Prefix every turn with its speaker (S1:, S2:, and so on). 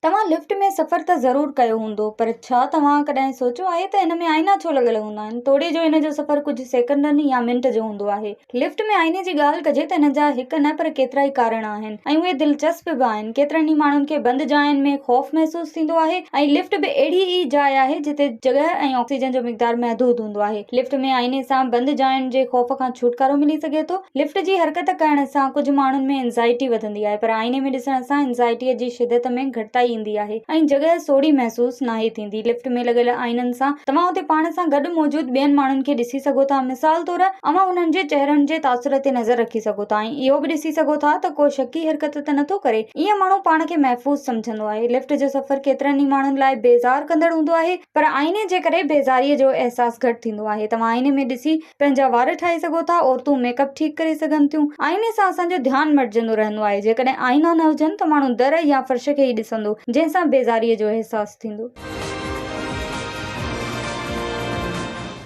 S1: توهان لفٽ ۾ سفر ته ضرور ڪيو هوندو پر ڇا توهان ڪڏهن سوچيو آهي ته ان ۾ آئينا ڇو لڳل هوندا آهن توڙي جو ان جو سفر ڪجهه سيڪنڊن يا منٽ جو هوندو آهي. لفٽ ۾ آئيني جي ڳالهه ڪجي ته ان جا هڪ نه پر ڪيترائي ڪارڻ آهن ۽ اهي دلچسپ به آهن. ڪيترن ئي ماڻهن کي بند جاين ۾ خوف محسوس ٿيندو آهي ۽ لفٽ به اهڙي ئي جاء آهي جتي جڳهه ۽ آڪسيجن جو مقدار محدود هوندو آهي. لفٽ ۾ آئيني سان بند جاين جي خوف کان ڇوٽڪارو ملي سگهي ٿو. لفٽ جي حرڪت ڪرڻ سان ڪجهه ماڻهن ۾ انزائٽي وڌندي آهي پر آئيني ۾ ڏسڻ سان انزائٽيء جي شدت ۾ گهٽتائي ايندي آهي ۽ جڳهه سوڙهي محسوس ناهي ٿيندي. لفٽ ۾ لڳل آئينن سان توهان اتي پاڻ سان گڏ موجود ٻين ماڻهن کي ڏسي سگهو ٿا. مثال طور اوهان انهن جي چهرن جي تاثر تي نظر رکي سگهو ٿا ۽ اهو به ڏسي سگهو ٿا ته ڪو شڪي حرڪت ته نٿو ڪري. ائين ماڻهو پاڻ کي محفوظ سمجهندو آهي. لفٽ جو سفر ڪيترن ئي ماڻهن لاء بيزار ڪندڙ هوندو آهي پر آئيني جي ڪري بيزاريء جو احساس گهٽ ٿيندو آهي. توهان آئيني ۾ ڏسي پنهنجا وار ٺاهي سگهو ٿا، عورتون ميڪ اپ ٺيڪ ڪري سگهن ٿيون، آئيني سان اسان جو ڌيان مٽجندو رهندو آهي، جيڪڏهن آئينا نه هجن ته ماڻهو در يا فرش کي ئي ڏسندو، جنهن سان بيزاريء جو احساس ٿيندو.